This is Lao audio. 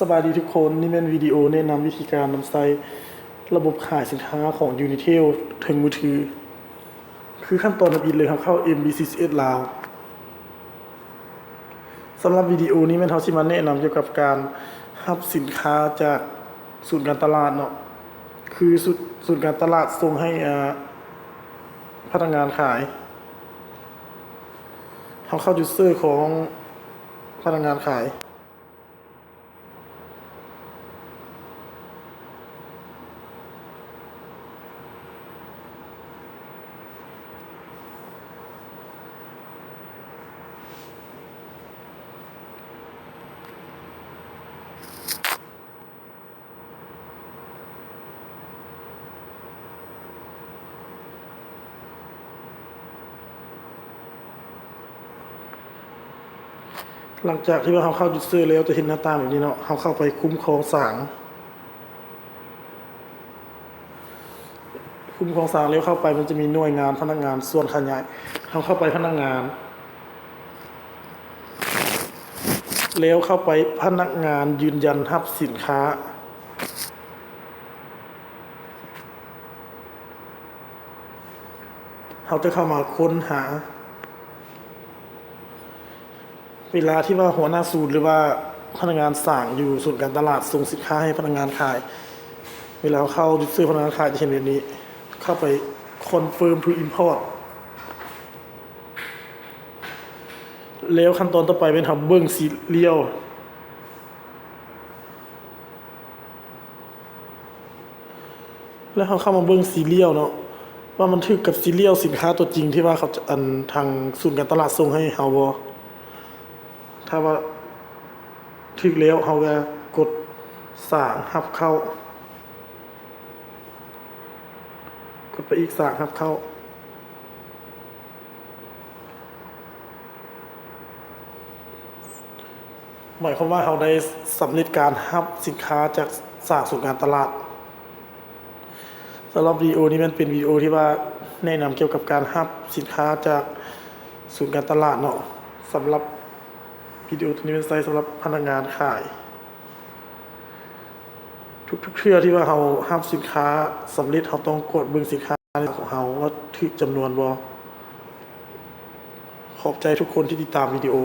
ສະບາຍດີທຸກຄົນ, ນີ້ແມ່ນວິດີໂອແນະນຳວິທີການນຳໃຊ້ລະບົບຂາຍສິນຄ້າຂອງ Unitel ເທິງມືຖື. ຄືຂັ້ນຕອນທຳອິດເລີຍ, ເຮົາເຂົ້າ ເອັມບີຊີຊີເອັດ ລາວ. ສຳລັບວິດີໂອນີ້ແມ່ນເຮົາຊິມາແນະນຳກ່ຽວກັບການຮັບສິນຄ້າຈາກສູນການຕະຫຼາດເນາະ, ຄືສູນ ສູນການຕະຫຼາດສົ່ງໃຫ້ ອາ ພະນັກງານຂາຍ. ເຮົາເຂົ້າ user ຂອງພະນັກງານຂາຍ. ຫຼັງຈາກທີ່ວ່າເຮົາເຂົ້າ user ແລ້ວ ຈະເຫັນໜ້າຕ່າງແບບນີ້ເນາະ, ເຮົາເຂົ້າໄປຄຸ້ມຄອງສາງ. ຄຸ້ມຄອງສາງແລ້ວເຂົ້າໄປ ມັນຈະມີໜ່ວຍງານ, ພະນັກງານ, ສ່ວນຂະຫຍາຍ. ເຮົາເຂົ້າໄປພະນັກງານ ແລ້ວເຂົ້າໄປພະນັກງານຢືນຢັນຮັບສິນຄ້າ. ເຮົາຈະເຂົ້າມາຄົ້ນຫາ ເວລາທີ່ວ່າຫົວໜ້າສູນ ຫຼືວ່າພະນັກງານສາງຢູ່ສູນການຕະຫຼາດສົ່ງສິນຄ້າໃຫ້ພະນັກງານຂາຍ, ເວລາເຮົາເຂົ້າ user ພະນັກງານຂາຍຈະເຫັນແບບນີ້, ເຂົ້າໄປ confirm to import. ແລ້ວຂັ້ນຕອນຕໍ່ໄປແມ່ນເຮົາເບິ່ງ serial. ແລ້ວເຮົາເຂົ້າມາເບິ່ງ serial ເນາະ ວ່າມັນຖືກກັບ serial ສິນຄ້າຕົວຈິງທີ່ວ່າເຂົາ ອັນ ທາງສູນການຕະຫຼາດສົ່ງໃຫ້ເຮົາບໍ່. ຖ້າວ່າຖືກແລ້ວ ເຮົາກໍກົດສາງຮັບເຂົ້າ, ກົດໄປອີກ ສາງຮັບເຂົ້າ. ໝາຍຄວາມວ່າເຮົາໄດ້ສຳເລັດການຮັບສິນຄ້າຈາກສາງສູນການຕະຫຼາດ. ສຳລັບວິດີໂອນີ້ແມ່ນເປັນວິດີໂອທີ່ວ່າແນະນຳກ່ຽວກັບການຮັບສິນຄ້າຈາກສູນການຕະຫຼາດເນາະ. ສຳລັບວິດີໂອໂຕນີ້ແມ່ນໃຊ້ສຳລັບພະນັກງານຂາຍ. ທຸກໆເທື່ອທີ່ວ່າເຮົາຮັບສິນຄ້າສຳເລັດ, ເຮົາຕ້ອງກວດເບິ່ງສິນຄ້າຂອງເຮົາວ່າຖືກຈຳນວນບໍ່. ຂອບໃຈທຸກຄົນທີ່ຕິດຕາມວິດີໂອ.